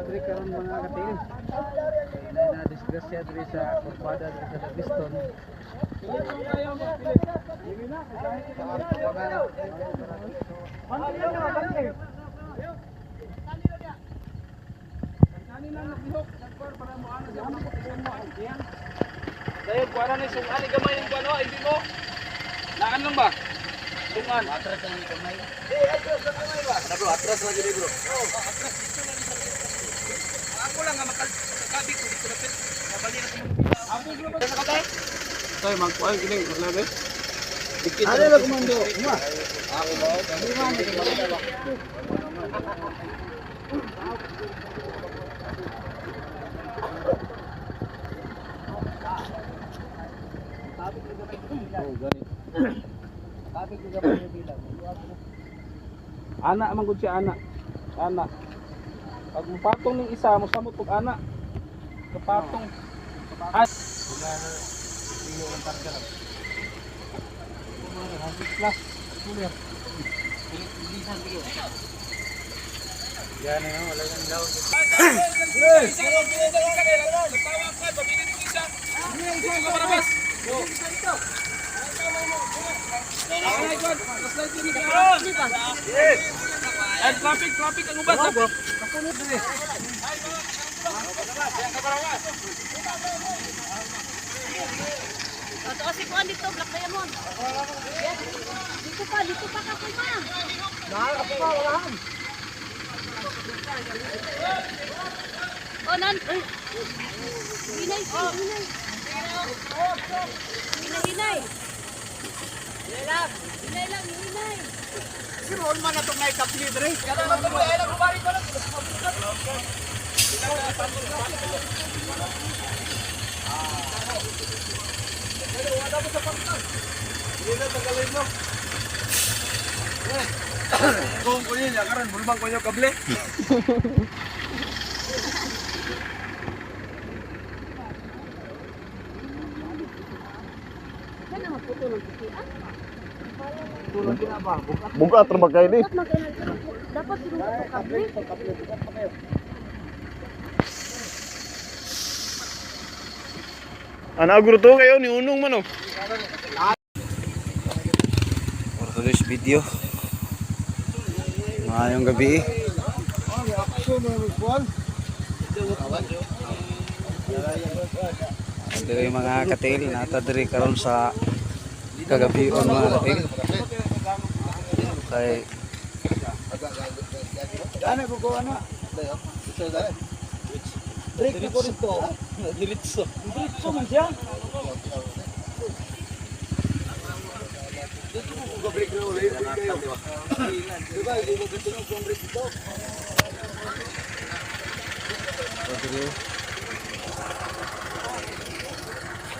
Diri karon, mga katil. Na na disgrasya diri sa kurbada diri sa Daviston. Dayon kuha na sungan gamay yung kuno, hindi mo. Naan lang ba? Sungan. Atras lang gamay. Eh, atras lang gamay ba? Ano bro, atras lang gini bro. Oh, atras dito lang sa. Ako lang nga makakabit ko dito lapit. Mabali na ko. Ako bro, ba sa katay? Tay magkuan gini, maglabi. Dikit. Ano lang kumando? Ma. Oh, gani. Ana man gud siya ana. Ana. Pag mupatong ning isa, mosamot og ana. Kapatong. Ah. Yan na wala kang daw. And traffic, traffic ang ubas. Ha? Ito si Kuan dito, Black Diamond. Yes. Dito pa ka kuma. Oh, nan. Ay. Hinay, hinay. Hinay, hinay. Hinay lang. Hinay lang, hinay. Kung ko niya karon bulbang ko niyo kable. Sana maputo ng puti. Ah, Bugat ra ba kayo ni? dapat mag dapat siguro ito kable. Ana agro to kayo ni unong man oh. For today's video. Maayong gabi. Diri mga katil, nata diri karon sa kagabion, mga katil. Kay Ana ko ko ana. Break na ko rito. Diretso. Diretso man siya.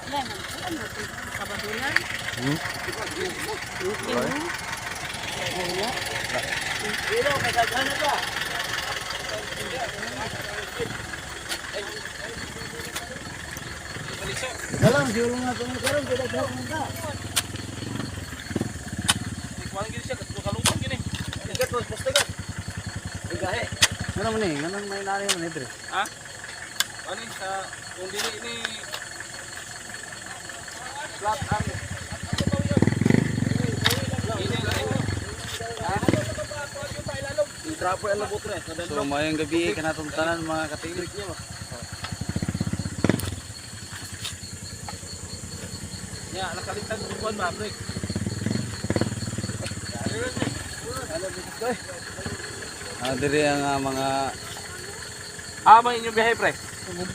Wala man. Wala man. Kabadulan. Kuan gini siya kalutong gini. Tigat poste ka. Gahe. Ano man ni? Nganong may nari man ni diri? Ha? Ano sa kung dili ini flat ang So maayong gabi kanatong tanan, mga katil. Ya, nakalitan ko kuan ba break. Ah, diri ang mga Ah, may inyong biyahe pre.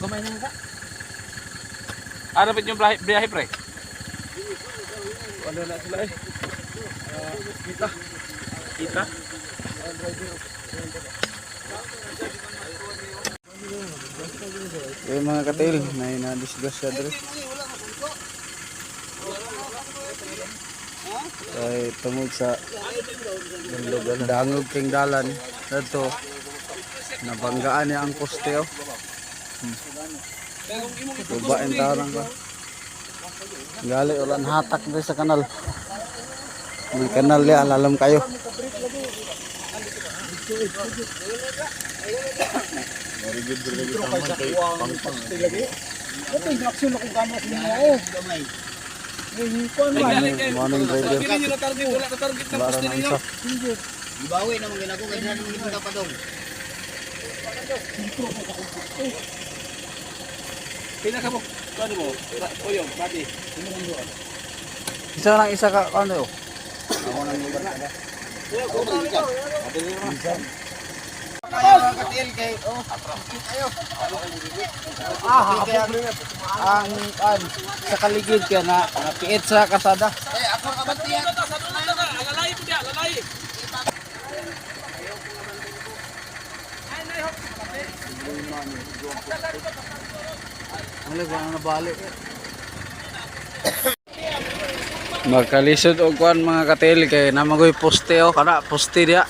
Gamay na ka. Ano ba inyong biyahe, biyahe pre? Ano na sila eh? Kita. Kita. Yung mga katil, na na-discuss siya diri. Kay tungod sa dangog king dalan adto nabanggaan niya ang poste oh. Tubain tarang ka. Gali ulan hatak diri sa kanal. May kanal ya, lalam kayo. Morning driver. Hindi niyo na-target, wala na-target ng poste ninyo. Ibawi naman ginako kay dyan hindi ka padong. Pinaka mo, ano mo? Oyong, bati. Isa lang isa ka ano? Ang an sa kaligid kaya na napiit sa kasada. Sa dulo na ka, alalay mo diya, alalay. Wala ba na balik. Magkalisod og kuan mga katil kay namagoy poste oh kana poste diya.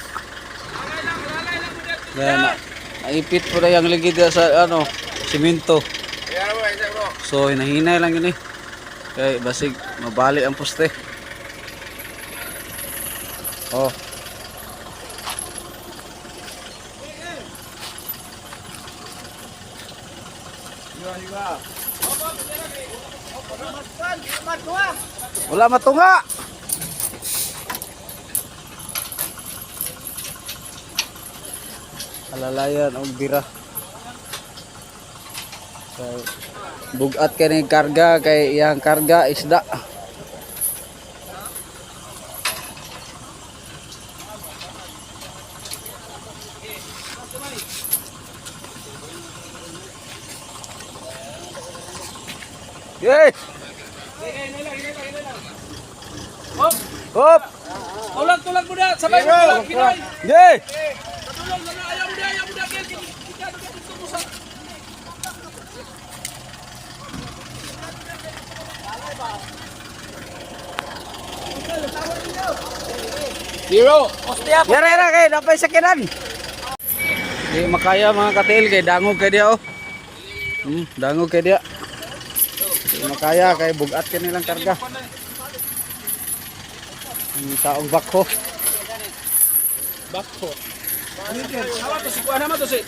Yan naipit po na yung ligid diya sa ano simento. So hinahinay lang yun eh. Kay basig mabali ang poste. Oh. Wala matunga. Alalayan og bira. So, bugat kay ni karga kay iyang karga isda. Yay! Hop! Hop! Tulak, tulak mo na, sabay mo tulak, Pinoy. Yay! Sa dulong, sa dulong, ayaw mo diya, ayaw mo diya, Gil. Kita, kita, dito mo sa... Zero. Yara yara kay napay sakinan. Di makaya mga katil kay dangog kay dia oh. Dangog kay dia. Di makaya kay bugat kay nilang karga. Ang taong bakho. Bakho. Sama to si kuha naman to si.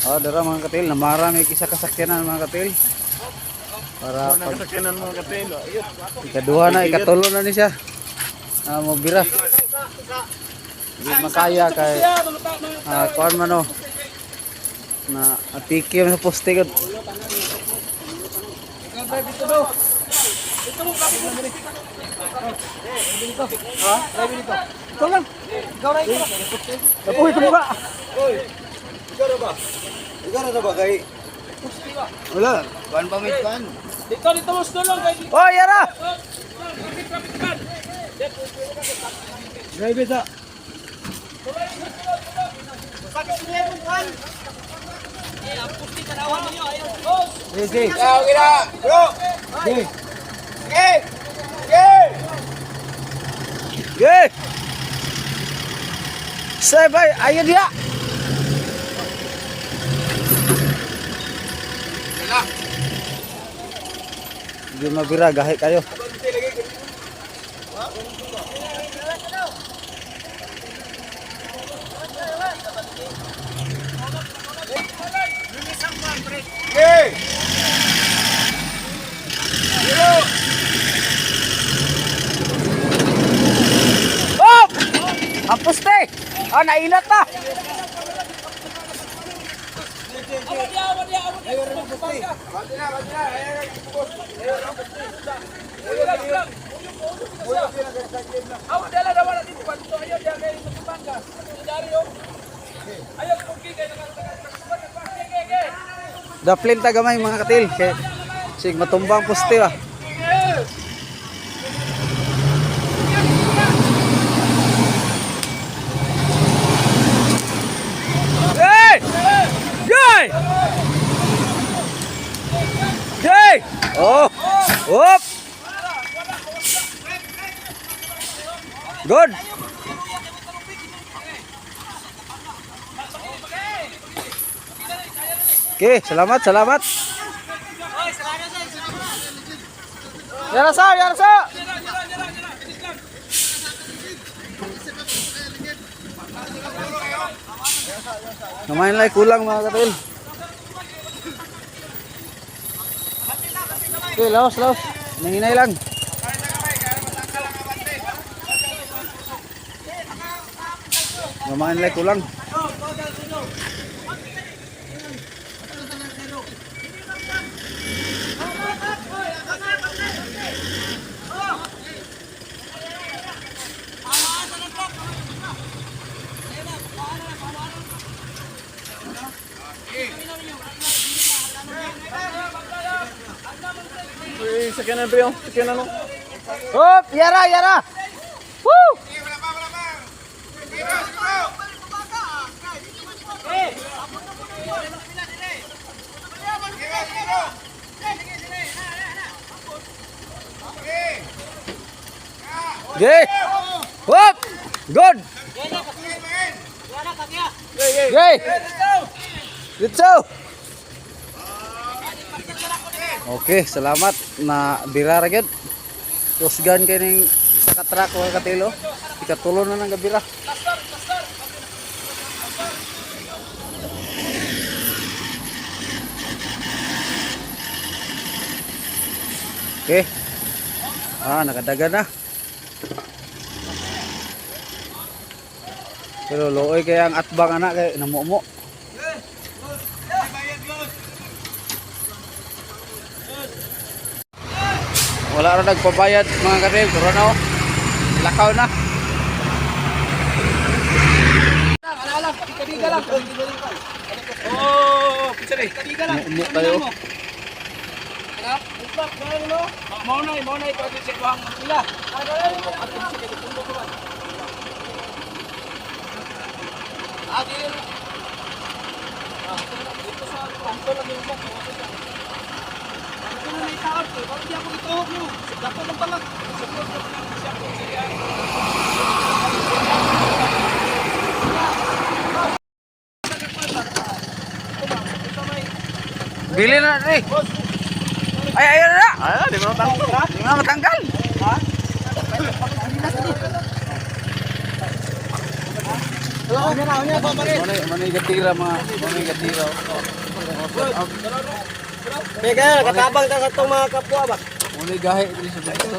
Oh, dara mga katil, namarami kisa kasakyanan mga katil. Para pag Kasakyanan mga katil. ikaduha na, ikatulo na ni siya. Ah, mobira. Di makaya kay kuan man oh. Na atiki man sa poste gud. Ito lang. Uy, kumuha. Ikaw na ba kay? Wala, kuan pa may kuan. Dito, dito mo sa dulong kay. Oh, yara. Traffic, traffic man. Drive sa. Sige. Bro. Sige. Sige. Say bay, ayo dia. Hindi mabira, gahi kayo. Oh! Ang poste! Ah, nailat na! Awa dala dawa na dito pa dito ayaw diya kay matuban ka. Dari oh. Ayaw kung kay kay. Daplin ta gamay mga katil. Kay, sig matumbang poste ah. Hey! Yay! Yay! Oh! Up! Good! Okay, salamat, salamat. Yara sa, yara sa. Kamain lang kulang mga katil. Okay, laos, laos. Nanginay lang. Kamain lang kulang. Sakyanan pre, oh. Sakyanan no. Hop, yara, yara. Woo! Okay. Hop! Good. Okay. Let's go. Okay, salamat na bira ra gyud. Kusgan kay ning sa ka-truck o katilo. Ikatulo na ng gabira. Okay. Ah, nakadagan na. Pero looy kay ang atbang anak kay namumo. Wala ra nagpabayad mga katil, pero na oh. Lakaw na. Oh, pizza ni. Mumo tayo. Mao na, mao na ikaw sa kuhang pila. Bili na ni. Ay, ayun na. Ay, di mo natanggal. Di mo na matanggal. Muna yung gatira mga, muna yung gatira. Kaya nakatabang ta sa itong mga kapwa ba? Muna yung gahe dili sa dito.